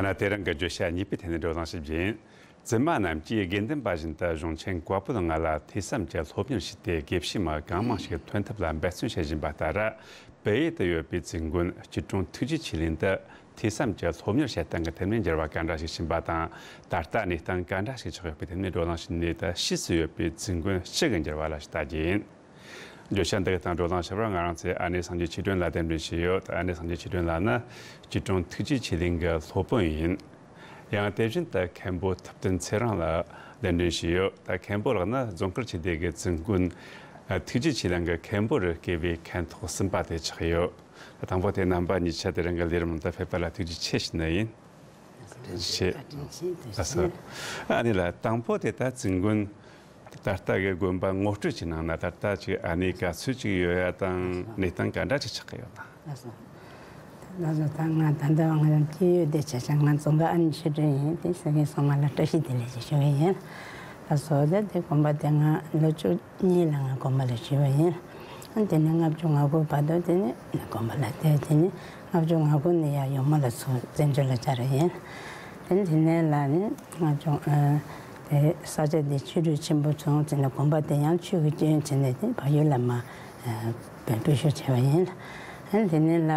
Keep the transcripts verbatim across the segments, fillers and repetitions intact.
ན་དེ་རིང་གི་བརྗོད་བྱ་གཉིས་པའི་ཐད་ནས་བགྲོ་གླེང་ཞིག་ཡིན། བཙུན་མ་རྣམས་ཀྱིས་དགེ་འདུན་པ་བཞིན་དུ་གཞུང་ཆེན་བཀའ་པོད་ལྔ་ལ་ཐོས་བསམ་གྱི་སློབ་གཉེར་བྱས་ཏེ། དགེ་བཤེས་མ་གང་མང་ཞིག་ཐོན་ཐབས་ལ་འབད་བརྩོན་བྱེད་བཞིན་པ་ལྟར། བལ་ཡུལ་དུ་ཡོད་པའི་བཙུན་དགོན་སྐྱིད་གྲོང་ཐུགས་རྗེ་ཆོས་གླིང་དུ་ཐོས་བསམ་གྱི་སློབ་གཉེར་བྱེད་སྟངས་ཀྱི་ཐད་ནས་འགྱུར་བ་ག་འདྲ་ཞིག་ཕྱིན་པ་དང་། ད་ལྟ་གནས་སྟངས་ག་འདྲ་ཞིག་ཆགས་ཡོད་པའི་ཐད་ནས་བགྲོ་གླེང་བྱས་ནས། ད་ཕྱིས་སུ་ཡོད་པའི་བཙུན་དགོན་སྤྱི་གི་འགྱུར་བ་ལ་ཞིག་ལྟ་རྒྱུ་ཡིན། བརྗོད་བྱ་འདི་དང་བགྲོ་གླེང་བྱེད་པར་ང་རང་ཚོའི་ཨ་ནེ་སངས་རྒྱས་ཆོས་སྒྲོན་ལགས་གདན་འདྲེན་བྱས་ཡོད། ཨ་ནེ་སངས་རྒྱས་ཆོས་སྒྲོན་ལགས་ནི་སྐྱིད་གྲོང་ཐུགས་རྗེ་ཆོས་གླིང་གི་སློབ་དཔོན་ཡིན། ཡང་དེ་བཞིན་དུ་མཁན་པོ་ཐུབ་བསྟན་ཚེ་རིང་ལགས་གདན་འདྲེན་བྱས་ཡོད། ད་མཁན་པོ་ལགས་ནི་རྫོང་དཀར་ཆོས་སྡེ་གི་བཙུན་དགོན་ཐུགས་རྗེ་ཆོས་གླིང་གི་མཁན་པོ་རུ་བསྐོས་པའི་མཁན་ཐོག་གསུམ་པ་དེ་ཆགས་ཡོད། དང་པོ་དེ་རྣམ་པ་གཉིས་ཆ་དེ་རིང་གི་ལས་རིམ་ནང་དུ་ཕེབས་པ་ལ་ཐུགས་རྗེ་ཆེ་ཞུ་ནི་ཡིན། བཀའ་དྲིན་ཆེ། བཀའ་དྲིན་ཆེ། ཐུགས་རྗེ་ཆེ། ཨ་ནི་ལགས། དང་པོ་དེ་ད་བཙུན་དགོན་ད་ལྟ་གི་དགོན་པ་ངོ་སྤྲོད་ཀྱི་ནང་ན་ད་ལྟ་ཅིག་ཨ་ནི་ག་ཚོད་ཅིག་ཡོད་ཡ་དང་། གནས་སྟངས་ག་འདྲ་ཅིག་ཆགས་ཀྱི་ཡོད་ན། ལགས་སོ། ད་ད་ད་ང་ད་ལྟ་ང་རང་སྐྱེས་ཡུལ་དེ་བྱས་ཙང་ང་རྫོང་དཀར་ཨ་ནེ་ཆོས་སྒྲོན་ཡིན། དེ་སེང་གེ་སྲུང་མ་ལ་བཀྲ་ཤིས་བདེ་ལེགས་ཞེས་ཞུ་གི་ཡིན། ལགས་སོ། ད་དེ་དགོན་པ་དེ་ང་ལོ་བཅུ་གཉིས་ལ་ང་དགོན་པ་ལ་ཞུགས་པ་ཡིན། ཨ་དེ་ནས་ལྔ་བཅུ་ང་དགུ་བར་དུ་དེ་ནས་དགོན་པ་ལ་བསྡད། དེ་ནས་ལྔ་བཅུ་ང་དགུ་ནས་ཡར་ཡོལ་མོ་ལ་ཚུར་བཙན་བྱོལ་ལ་བཅར་བ་ཡིན། དེ་ནས་དེ་ནས་ལ་ནི་ལྔ་བཅུ་ཨ་དེ་ས་ཆ་འདི་ཆོས་འབྲུག་ཆེན་པོ་བྱུང་། དེ་ནས་དགོན་པ་དེ་ཡང་ཆོས་ཀྱི་སྐྱོན་བྱས་ནས་དེ་བལ་ཡུལ་ལ་མར་ཨ་སྤོས་ཤོག་བྱས་པ་ཡིན། ཨ་དེ་ནས་ལ།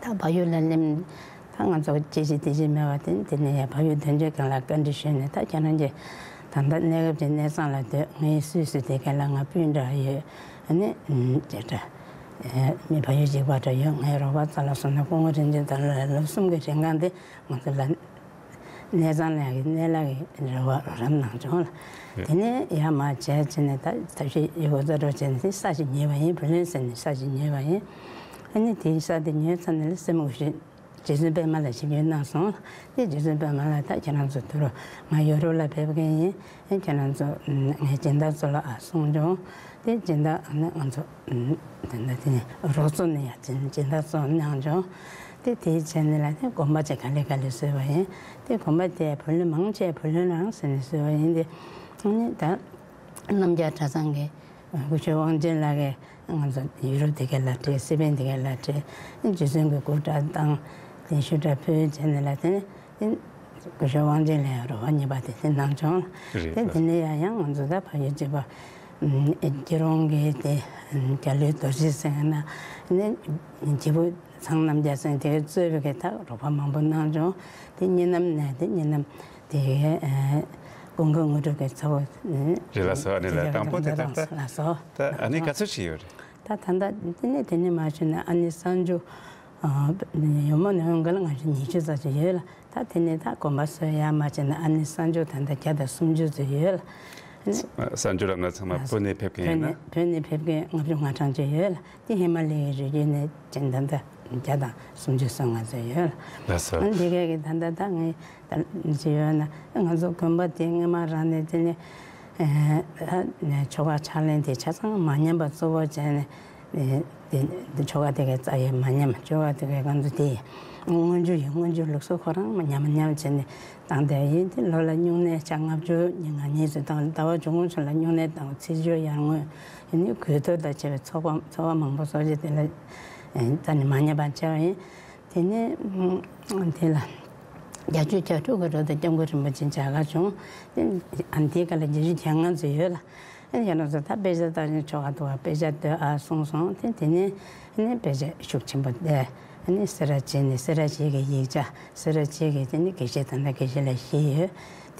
ད་བལ་ཡུལ་ལ་སླེབས། ད་ང་ཚོ་སྐྱེ་འཆི་དེ་འཆི་མེད་པ་དེ་དེ་ནས་ཡར་བལ་ཡུལ་དོན་གཅོད་ཁང་ལ་བཀའ་འདྲི་ཞུས་ནས། ད་ཁྱེད་རང་གི་ད་ལྟ་གནས་སྐབས་ཀྱི་གནས་ཚང་ལ་སྡོད། ངའི་སུད་སི་དེ་ག་ལ་ང་སྤུན་འདྲ་ཡོད། ཨ་ནི་ཅེ་འདྲ་མི་བལ་ཡུལ་གཅིག་པ་འདྲ་ཡོད། ངའི་རོགས་པ་རྩ་ལ་སོང་ན་སྐུ་ངོ་རིན་ཆེན་དང་ལ་ལོ་གསུམ་གྱི་རིང་གང་དེ་ང་ཚོ་ལ་གནས་ཚང་ལ་ཡང་གནས་ལ་གི་རེ་བ་རོགས་རམ་གནང་བྱུང་ལ། དེ་ནས་ཡར་མར་བྱས་བྱས་ནས་ད་ཐབས་ཤེས་ཡོད་རྒུ་རྩལ་སྤྲུགས་བྱས་ནས་ས་ཞིག་ཉོས་པ་ཡིན། བུ་ལོན་ཟེར་ནས་ས་ཞིག་ཉོས་པ་ཡིན། ཨ་ནི་དེའི་ས་དེ་ཉོས་ཚར་ནས་ལ་སྲས་མོ་དགེ་བཤེས་རྗེ་བཙུན་པད་མ་ལ་ཞིབ་འཇུག་གནང་སོང་། དེ་རྗེ་བཙུན་པད་མ་ལ་ད་ཁྱེད་རང་ཚོ་དུ་རུ་ང་ཡོ་རོབ་ལ་ཕེབས་མཁན་ཡིན། ཨེ་ཁྱེད་རང་ཚོ་ངའི་སྦྱིན་བདག་ཚོ་ལ་ཨ་གསུངས་བྱུང་། དེ་སྦྱིན་བདག་ཨ་ནི་ང་ཚོ་དེ་འདྲ་དེ་ནས་རོགས་ཚོ་ནས་ཡང་སྦྱིན་སྦྱིན་བདག་ཚོ་གནང་བྱུང་། དེ་དེའི་ཆ་ནས་ལ་དེ་དགོན་པ་ཅིག་ག་ལེ་ག་ལེ་བཟོས་པ་ཡིན། དེ་དགོན་པ་དེ་བུ་ལོན་མང་ཆེ་བུ་ལོན་རང་ཟེར་ནས་བཟོས་པ་ཡིན། དེ་ཨ་ནི་ད་རྣམ་རྒྱལ་གྲྭ་ཚང་གི་སྐུ་ཞབས་དབང་ཆེན་ལགས་ཀྱིས་ང་ཚོ་ཡུ་རོབ་དེ་ག་ལ་ཁྲིད། སི་པན་དེ་ག་ལ་ཁྲིད། རྗེ་བཙུན་གྱི་སྐུ་འདྲ་བཏང་། གདན་ཞུ་འདྲ་ཕུལ་བྱས་ནས་ལ་དེ་ནས་དེ་སྐུ་ཞབས་དབང་ཆེན་ལགས་རོགས་པ་གཉིས་པ་དེ་དེ་གནང་བྱུང་། རེད། དེ་དེ་ནས་ཡང་ཡང་ང་ཚོ་ད་བལ་ཡུལ་གཅིག་པ་སྐྱིད་གྲོང་གི་དེ་རྒྱ་ལོའི་རྡོ་རྗེ་སེང་ན་ནས་རྗེ་བོ་ཚང་རྣམ་རྒྱལ་སེང་དེ་གཙོས་པའི་གི་ད་རོགས་པ་མང་པོ་གནང་བྱུང་། དེ་གཉིས་ནམ་ནས་དེ་གཉིས་ནམ་དེ་ཀུན་དགའ་དངོས་གྲུབ་ཀྱི་ཚ་བོ། རེད་ལགས་སོ། ཨ་ནི་ལ་དང་པོ་དེ་ད་ལྟ་ལགས་སོ། ད་ཨ་ནི་ག་ཚོད་ཞིག་ཡོད་རེད། ད་ད་ལྟ་དེ་ནས་དེ་ནས་མར་ཞུས་ན་ཨ་ནི་གསར་འབྱོར་ཡོལ་མོ་ནས་འོང་ག་ལ་ང་ཚོ་ཉི་ཤུ་ཙམ་ཞིག་ཡོད་ལ། ད་དེ་ནས་ད་དགོན་པ་བཟོས་ཡར་མར་བྱས་ན་ཨ་ནི་གསར་འབྱོར་ད་ལྟ་བརྒྱ་དང་སུམ་ཅུ་ཙམ་ཡོད་ལ། གསར་འབྱོར་ལབ་ན་ཚང་མ་བོད་ནས་ཕེབས་མཁན་ཡིན་ན། བོད་ནས་ཕེབས་མཁན་ལྔ་བཅུ་ང་གྲངས་ཅིག་ཡོད་ལ། དེ་ཧི་མ་ལ་ཡའི་རི་རྒྱུད་ནས་ཅན་ད་ལྟ་བརྒྱ་དང་སུམ་ཅུ་སོ་ལྔ་ཙམ་ཡོད་ལ། ལགས་སོ། ཨ་ནི་དེ་གས་ཀྱི་ད་ལྟ་ད་ངས་ད་ཅི་ཡོད་ན་ང་ཚོ་དགོན་པ་དེ་སྔ་མ་རང་ནས་དེ་ནས་ཨ་ནས་ཆོ་ག་ཕྱག་ལེན་དེ་ཆ་ཚང་མ་ཉམས་པ་གཙོ་བོ་བྱས་ནས། དེ་དེ་ཆོ་ག་དེ་གའི་རྩ་ཡི་མ་ཉམས། ཆོ་ག་དེ་གའི་ང་ཚོ་དེ་སྔོན་འཇུག་ཡིན། སྔོན་འཇུག་ལུགས་སྲོལ་ཁོ་རང་མ་ཉམས་ཉམས་བྱས་ནས་བཏང་བསྡད་ཡིན། དེ་ལོ་ལ་སྨྱུང་གནས་ཆ་ལྔ་བཅུ་ང་གཉིས་ཙམ་དང་ཟླ་བ་བཅུ་གསུམ་ལ་སྨྱུང་གནས་དང་ཚེས་བཅུ་ཡར་ངོ་ཡིན་ནི་གུས་བསྟོད་དང་བཅས་པའི་ཚོགས་པ་ཚོགས་པ་མང་པོ་གསོ་བྱས་དེ་ལ་རྩ་ནས་མ་ཉམས་པ་བྱས་པ་ཡིན། དེ་ནས་དེ་ལ་བརྒྱད་ཅུ་གྱ་དྲུག་གི་འགྲོ་དུས་སྐྱབས་མགོན་རིན་པོ་ཆེ་མཇལ་ཁ་བྱུང་། དེ་ཨ་འདི་ག་ལ་བརྒྱད་ཅུ་གྱ་ལྔ་ཙམ་ཡོད་ལ། ཨ་ནི་ཡང་ན་ཚོ་ད་དཔེ་ཆ་ལྟ་ནས་ཆོ་ག་འདུག་པ་དཔེ་ཆ་ལྟོས་ཨ་གསུངས་སོང་། དེ་དེ་ནས་ཨ་ནི་དཔེ་ཆ་ཤུགས་ཆེན་པོ་བལྟས། ཨ་ནི་སེ་ར་བྱེས་ནས་སེ་ར་བྱེས་ཀྱི་ཡིག་ཆ། སེ་ར་བྱེས་ཀྱི་དེ་ནི་དགེ་བཤེས་དང་ད་དགེ་བཤེས་ལ་བཞི་ཡོད།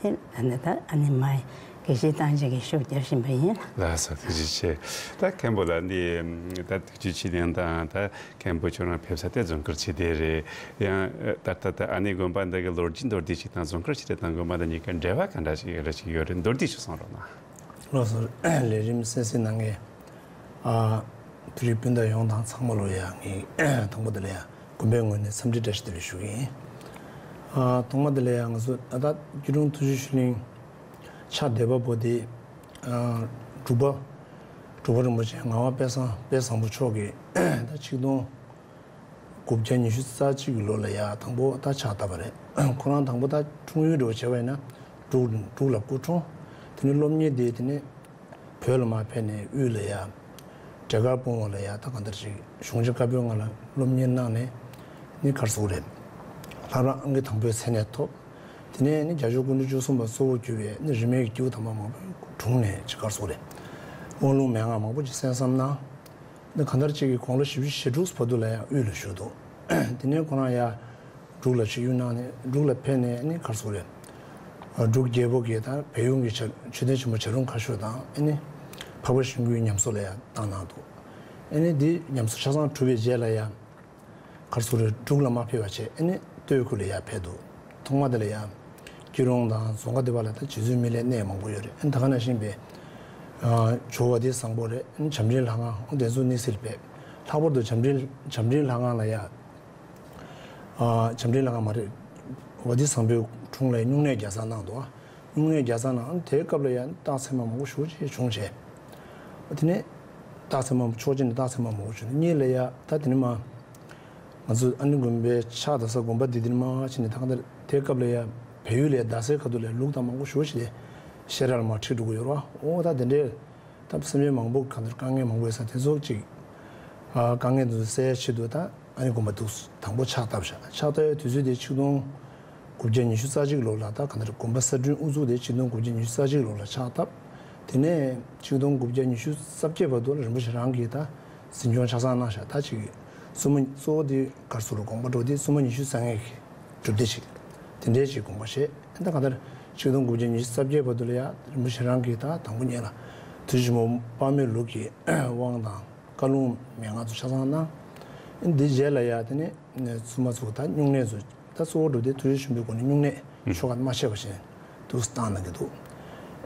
དེ་ཨ་ནི་ད་ཨ་ནི་མ་ཡི་དགེ་བཤེས་བཏང་བྱེད་ཀྱི་ཤུགས་རྒྱབ་བཞིན་པ་ཡིན། ལགས་སོ། ཐུགས་རྗེ་ཆེ། ད་མཁན་པོ་ལགས་འདི་ད་ཐུགས་རྗེ་ཆེ་གནང་དང་ད་མཁན་པོ་ཁྱོད་རང་ཕེབས་ས་དེ་རྫོང་དཀར་ཆོས་སྡེ་རེད། ཡང་ད་ལྟ་ད་ཨ་ནི་དགོན་པ་འདི་གི་ལོ་རྒྱུས་མདོར་བསྡུས་ཤིག་དང་རྫོང་དཀར་ཆོས་སྡེ་དང་དགོན་པ་འདི་གཉིས་ཀ་འབྲེལ་བ་ག་འདྲ་ཞིག་རེ་ཞིག་ཡོད་རེད། མདོར་བསྡུས་ཤིག་གསུང་རོགས་གནང་། ལགས་སོ། ལས་རིམ་གསན་གཟིགས་གནང་མཁན་ཨ་བོད་རིགས་སྤུན་ཟླ་ཡོངས་དང་ཚང་མ་ལོ་ཡ་ངས་དང་པོ་དེ་ལ་ཡ་དགོན་པའི་ངོས་ནས་འཚམས་འདྲི་བཀྲ་ཤིས་བདེ་ལེགས་ཞུ་གི་ཡིན། ཨ་ཐོག་མ་དེ་ལ་ཡ་ང་ཚོ་ད་ལྟ་སྐྱིད་གྲོང་ཐུགས་རྗེ་ཆོས་གླིང་ཕྱག་བདེ་བ་པོ་དེ་ཨ་འབྲུག་པ་འབྲུག་པ་རིན་པོ་ཆེ་ངག་དབང་དཔལ་བཟང་དཔལ་བཟང་པོ་མཆོག་གིས་ད་ཆིག་སྟོང་དགུ་བརྒྱ་ཉི་ཤུ་རྩ་གཅིག་གི་ལོ་ལ་ཡ་དང་པོ་ད་ཕྱག་བཏབ་པ་རེད། ཁོ་རང་དང་པོ་ད་འཁྲུངས་ཡུལ་འདྲ་བོ་བྱས་པ་ཡིན་ན་འབྲུག་འབྲུག་ལ་སྐུ་འཁྲུངས། དེ་ནས་སློབ་གཉེར་དེ་དེ་ནས་བོད་ལ་མར་ཕེབས་ནས་དབུས་ལ་ཡ་འབྲས་དཀར་སྤུངས་དབང་ལ་ཡ་ད་གང་ལྟར་ཅིག་གཞུང་ཆེན་བཀའ་པོད་ལྔ་ལ་སློབ་གཉེར་གནང་ནས་ནི་གར་སོང་རེད། ལྷ་རམས་ཨང་ཀི་དང་པོའི་མཚན་གནས་ཐོབ། དེ་ནས་ནི་བརྒྱད་ཅུ་སྐུ་ཕྲེང་བཅུ་གསུམ་པ་གཙོ་བོར་གྱུར་པའི་ནི་རིས་མེད་ཀྱི་སྐྱེས་བུ་དམ་པ་མང་པོའི་དྲུང་ནས་ཅིག་ག་རེ་ཟེར་དགོས་རེད། དབང་ལུང་མན་ངག་མང་པོ་ཅིག་གསན་བསམ་གནང་། ནི་གང་ལྟར་ཅིག་གི་དགུང་ལོ་བཞི་བཅུ་ཞེ་དྲུག་བར་དུ་ལ་ཡང་དབུས་ལ་བཞུགས་འདུག་དེ་ནས་ཁོ་རང་ཡང་འབྲུག་ལ་ཆིབས་བསྒྱུར་གནང་ནས་འབྲུག་ལ་ཕེབས་ནས་ནི་ག་རེ་ཟེར་དགོས་རེད། འབྲུག་རྒྱལ་པོ་གིས་ད་བལ་ཡུལ་གྱི་མཆོད་མཆོད་རྟེན་ཆེན་པོ་བྱ་རུང་ཁ་ཤོར་དང་ཨ་ནི་འཕགས་པ་ཤིང་ཀུན་ཉམས་གསོ་ལ་ཡང་བཏང་གནང་འདུག་ཨ་ནི་འདི་ཉམས་གསོ་ཆ་ཚང་གྲུབ་པའི་རྗེས་ལ་ཡང་ག་རེ་ཟེར་དགོས་རེད། འབྲུག་ལ་མ་ཕེབས་པ་བྱས་ཨ་ནི་སྟོད་ཁུལ་ལ་ཡང་ཕེབས་འདུག་ཐོག་མ་དེ་ལ་ཡང་སྐྱིད་གྲོང་དང་རྫོང་ཁ་དེ་པ་ལ་ད་རྗེ་བཙུན་མི་ལའི་གནས་མང་པོ་ཡོད་རེད། ཨ་ནི་ད་ག་ནང་བཞིན་པའི་ཇོ་བོ་དྷི་བཟང་པོ་རེད། ཨ་ནི་བྱམས་སྤྲིན་ལྷ་ཁང་དེ་ཚོ་གནས་གཟིགས་ལ་ཕེབས། ལྷག་པར་དུ་བྱམས་སྤྲིན་བྱམས་སྤྲིན་ལྷ་ཁང་ལ་ཡང་ཨ། བྱམས་སྤྲིན་ལྷ་ཁང་མ་རེད། བ་དྷི་བཟང་པོའི་དྲུང་ལ་སྨྱུང་གནས་བརྒྱ་ཚར་གནང་འདུག་སྨྱུང་གནས་བརྒྱ་ཚར་གནང་དེའི་སྐབས་ལ་ཡང་རྟགས་མཚན་མ་མང་པོ་ཞེ་པོ་ཅིག་བྱུང་བྱས། དེ་ནས་རྟགས་མཚན་མ་ཕྱོགས་གཅིག་ནས་རྟགས་མཚན་མ་མང་པོ་བྱུང་། གཉིས་ལ་ཡ་ད་དེ་ནས་མ། ང་ཚོ་ཨ་ནི་དགོན་པའི་ཕྱག་དང་ས་དགོན་པ་འདི་དེ་ནས་མ་ཕྱིན་ནས་ད་ག་ད་དེའི་སྐབས་ལ་ཡ་བལ་ཡུལ་ལ་ཡ་རྡ་སའི་ཁ་ཐུག་ལ་ལུགས་དང་མང་པོ་ཞེ་པོ་ཅིག་ལས་བཤད་གྲྭ་ལ་མ་ཁྲིད་འགྲོ་གི་ཡོད་རེད་བ། འོ་ད་དེ་འདྲའི། ད་སེམས་ཅན་མང་པོ་གང་ལྟར་དཀའ་ངལ་མང་པོ་ཡོད་ས་དེ་ཚོ་ཅིག་ཨ། དཀའ་ངལ་དེ་ཚོ་སེལ་ཡ་ཆེད་དུ་ད་ཨ་ནི་དགོན་པ་འདུག་སེ་དང་པོ་ཕྱག་བཏབ་ཤག་ཕྱག་བཏབ་ཡ་དུས་ཚོད་དེ་ཆིག་སྟོང་དགུ་བརྒྱ་ཉི་ཤུ་རྩ་གཅིག་ལོ་ལ་ད་གང་ལྟར་དགོན་པ་གསར་སྐྲུན་དབུ་འཛུགས་དེ་ཆིག་སྟོང་དགུ་བརྒྱ་ཉི་ཤུ་རྩ་གཅིག་ལོ་ལ་ཕྱག་བཏབ། དེ་ནས་ཆིག་སྟོང་དགུ་བརྒྱ་ཉི་ཤུ་རྩ་བརྒྱད་བར་དུ་ལ་རིན་པོ་ཆེ་རང་གིས་ད་འཛིན་སྐྱོང་ཆ་ཚང་གནང་ཤག་ད་ཅིག་སྲུང་མ་གཙོ་བོ་དེ་ག་རེ་ཟེར་དགོས་རེད། དགོངས་པ་འགྲོ་དེ་སྲུང་མ་ཉི་ཤུ་རྩ་ལྔའི་གི་སྒྲུབ་སྡེ་ཅིག་དེ་འདྲའི་ཅིག་དགོངས་པ་བཞེས། ད་གང་ལྟར་ཆིག་སྟོང་དགུ་བརྒྱ་ཉི་ཤུ་རྩ་བརྒྱད་བར་དུ་ལ་ཡ་རིན་པོ་ཆེ་རང་གིས་ད་དང་པོ་ཉིད་ལ་ཐུགས་རྗེ་ཆེན་པོ་དཔག་མེད་ལུགས་ཀྱི་དབང་དང་བཀའ་ལུང་མན་ངག་ཚོ་ཆ་ཚང་གནང་། འདི་རྗེས་ལ་ཡ་དེ་ནས་ཚུལ་མ་ཚུགས་ད་སྨྱུང་གནས་ཚོ་ད་གཙོ་བོ་སྒྲུབ་སྡེ་ཐུགས་རྗེ་ཆེན་པོའི་སྒོ་ནས་སྨྱུང་གནས་ཆོ་ག་མ་ཆད་པ་བཞིན་དུ་བཏང་གནང་གི་འདུག་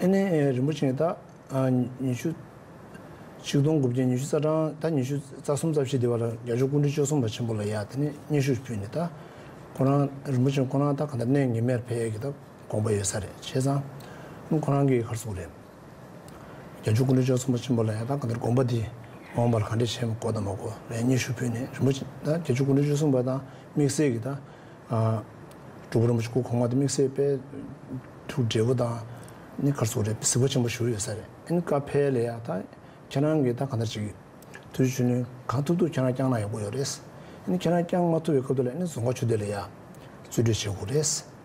ཨ་ནི་རིན་པོ་ཆེ་ད། ཉི་ཤུ། ཆིག་སྟོང་དགུ་བརྒྱ་ཉི་ཤུ་རྩ་གྲངས་ད་ཉི་ཤུ་རྩ་གསུམ་རྩ་བཞི་དེ་བ་ལ་རྒྱལ་མཆོག་སྐུ་ཕྲེང་བཅུ་གསུམ་པ་ཆེན་པོ་ལ་ཡ་དེ་ནས་སྙན་ཞུ་ཕུལ་ནས་ད། ཁོ་རང་རིན་པོ་ཆེ་ཁོ་རང་ད་ག་འདྲ་གནས་ངེས་མེད་ཕེབས་ཡས་ཀྱི་ད་དགོངས་པ་ཡོད་ས་རེད། བྱས་ཙང་ཁོ་རང་གིས་ག་རེ་ཟེར་དགོས་རེད། རྒྱལ་མཆོག་སྐུ་ཕྲེང་བཅུ་གསུམ་པ་ཆེན་པོ་ལ་ཡ་ད་ག་འདྲ་དགོངས་པ་དེ་འོངས་པར་ག་འདྲ་བྱས་མ་དགོས་དང་མ་དགོས་ལ་སྙན་ཞུ་ཕུལ་ནས་རིན་པོ་ཆེ་ད་རྒྱལ་མཆོག་སྐུ་ཕྲེང་བཅུ་གསུམ་པ་དང་དམིགས་བསལ་གྱི་ད། སྒྲུབ་པ་རིན་པོ་ཆེ་སྐུ་གོང་མ་དེ་དམིགས་བསལ་དཔེ་ཐུགས་འབྲེལ་པོ་དང་ནི་ག་རེ་ཟེར་དགོས་རེད། གཟིགས་པ་ཆེན་པོ་ཞུ་གི་ཡོད་ས་རེད། ཨ་ནི་བཀའ་ཕེབས་ལ་ཡ་ད་ཁྱེད་རང་གིས་ད་གང་ལྟར་ཅིག་ཐུགས་རྗེ་ཆེན་པོ་གང་ཐུབ་ཐུབ་ཁྱེད་རང་བསྐྱངས་ན་ཡག་པོ་ཡོད་རེད། ཨ་ནི་ཁྱེད་རང་བསྐྱངས་མ་ཐུབ་པའི་སྐབས་དེ་ལ་ཨ་ནི་རྫོང་ཁ་ཆོས་སྡེ་ལ་ཡ་རྩིས་སྤྲོད་བྱེད་དགོས་རེད།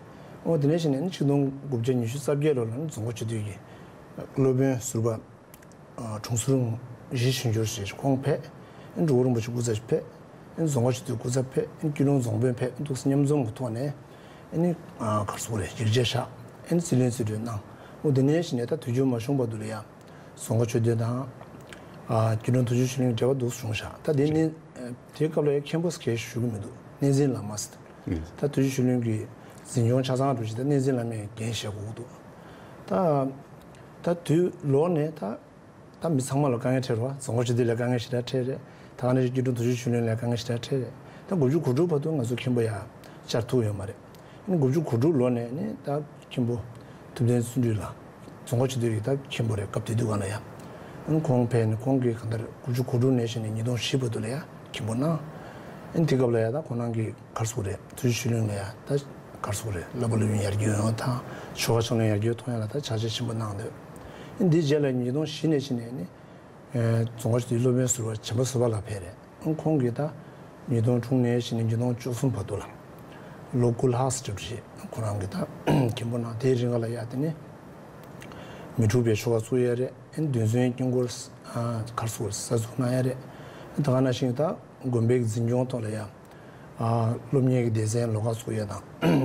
འོ་དེ་ནས་བྱས་ནས་ཨ་ནི་ཆིག་སྟོང་དགུ་བརྒྱ་ཉི་ཤུ་རྩ་བརྒྱད་ལོ་ལ་ཨ་ནི་རྫོང་ཁ་ཆོས་སྡེ་གི་སློབ་དཔོན་ཟུར་པ། དྲུང་ཟུར་ཡེ་ཤེས་ཆོས་འབྱོར་ཞེས་ཁོང་ཕེབས། འགྲོ་བོ་རིན་པོ་ཆེ་སྐུ་ཚབ་ཕེབས། རྫོང་ཁ་ཆོས་སྡེའི་སྐུ་ཚབ་ཕེབས། སྐྱིད་གྲོང་རྫོང་དཔོན་ཕེབས། འདུག་སེ་མཉམ་འཛོམས་ཀྱི་ཐོག་ནས་ཨ་ནི་ག་རེ་ཟེར་དགོས་རེད། ཡིག་ཆ་བཞག་ཨ་ནི་རྩིས་ལེན་རྩིས་སྤྲོད་གནང་། འོ་དེ་ནས་བྱས་ནས་ད་དུས་འགྱུར་མ་བྱུང་བར་དུ་ལ་ཡ་རྫོང་ཁ་ཆོས་སྡེ་དང་སྐྱིད་གྲོང་དུས་འཁྱིལ་ཆོས་གླིང་འབྲེལ་བ་འདུག་སེ་བྱུང་ཤག་ད་དེ་ནི་དེའི་སྐབས་ལ་ཡ་མཁན་པོ་ཟེར་མཁན་ཞིག་བཞུགས་ཀྱི་མི་འདུག་གནས་འཛིན་བླ་མ་ཟེར། ད་དུས་འཁྱིལ་ཆོས་གླིང་གི་འཛིན་སྐྱོང་ཆ་ཚང་འགྲོ་ཆེད་ད་གནས་འཛིན་བླ་མས་འགན་བཞེས་དགོས་ཀྱི་འདུག་ད། ད་དུས་ལོག་ནས་ད། ད་མི་ཚང་མ་ལ་དཀའ་ངལ་འཕྲད་རེད་བ། རྫོང་ཁ་ཆོས་སྡེ་ལ་དཀའ་ངལ་ཞེ་དྲག་འཕྲད་རེད། ད་ག་ནང་བཞིན་སྐྱིད་གྲོང་དུས་འཁྱིལ་ཆོས་གླིང་ལ་དཀའ་ངལ་ཞེ་དྲག་འཕྲད་རེད། ད་དགུ་བཅུ་གོ་དྲུག་བར་དུ་ང་ཚོ་མཁན་པོ་ཡ་བཅར་ཐུབ་ཡོད་མ་རེད། ཨ་ནི་དགུ་བཅུ་གོ་དྲུག་ལོ་ནས་ནི་ད་མཁན་པོ་ཐུབ་བསྟན་བརྩོན་འགྲུས་ལགས་རྫོང་ཁ་ཆོས་སྡེ་གི་ད་མཁན་པོ་རེད། སྐབས་དེ་དུས་སྒང་ལ་ཡ། ཨ་ནི་ཁོང་ཕེབས་ནས་ཁོང་གིས་གང་ལྟར་དགུ་བཅུ་གོ་དྲུག་ནས་བྱས་ནས་ཉིས་སྟོང་བཞི་བར་དུ་ལ་ཡ་མཁན་པོ་གནང་། ཨ་ནི་དེ་སྐབས་ལ་ཡ་ད་ཁོང་རང་གིས་ག་རེ་ཟེར་དགོས་རེད། དུས་འཁྱིལ་ཆོས་གླིང་ལ་ཡ་ད་ག་རེ་ཟེར་དགོས་རེད། བསླབ་པ་སློབ་ཡོན་ཡར་རྒྱས་ཡོང་ཡ་དང་ཆོ་ག་ཕྱག་ལེན་ཡར་རྒྱས་གཏོང་ཡ་ལ་ད་བྱ་བྱེད་ཆེན་པོ་གནང་འདུག་ཨ་ནི་འདིའི་རྗེས་ལ་ཉིས་སྟོང་བཞི་ནས་བྱས་ནས་ནི། རྫོང་ཁ་ཆོས་སྡེའི་སློབ་དཔོན་ཟུར་པ་བྱམས་པ་བཟོད་པ་ལགས་ཕེབས་རེད། ཁོང་གིས་ད་ཉིས་སྟོང་དྲུག་ནས་བྱས་ནས་ཉིས་སྟོང་བཅུ་གསུམ་བར་དུ་ལ་ལོ་དགུ་ལྷག་ཙམ་འགྲུབ་རྗེས་ཁོ་རང་གིས་ད་མཁན་པོ་གནང་། དེའི་རིང་ལ་ཡ་དེ་ནས་མི་འཁྲུགས་པའི་ཆོ་ག་བཙུགས་ཡ་རེད། རྡུལ་ཚོན་དཀྱིལ་འཁོར་ག་རེ་ཟེར་དགོས་རེད། གསར་འཛུགས་གནང་ཡ་རེད། ད་ག་ནང་བཞིན་ད་དགོན་པའི་འཛིན་སྐྱོང་ཐོག་ལ་ཡ་སློབ་གཉེར་གྱི་སྡེ་ཚན་ལོགས་ཀ་བཙུགས་ཡ་དང་།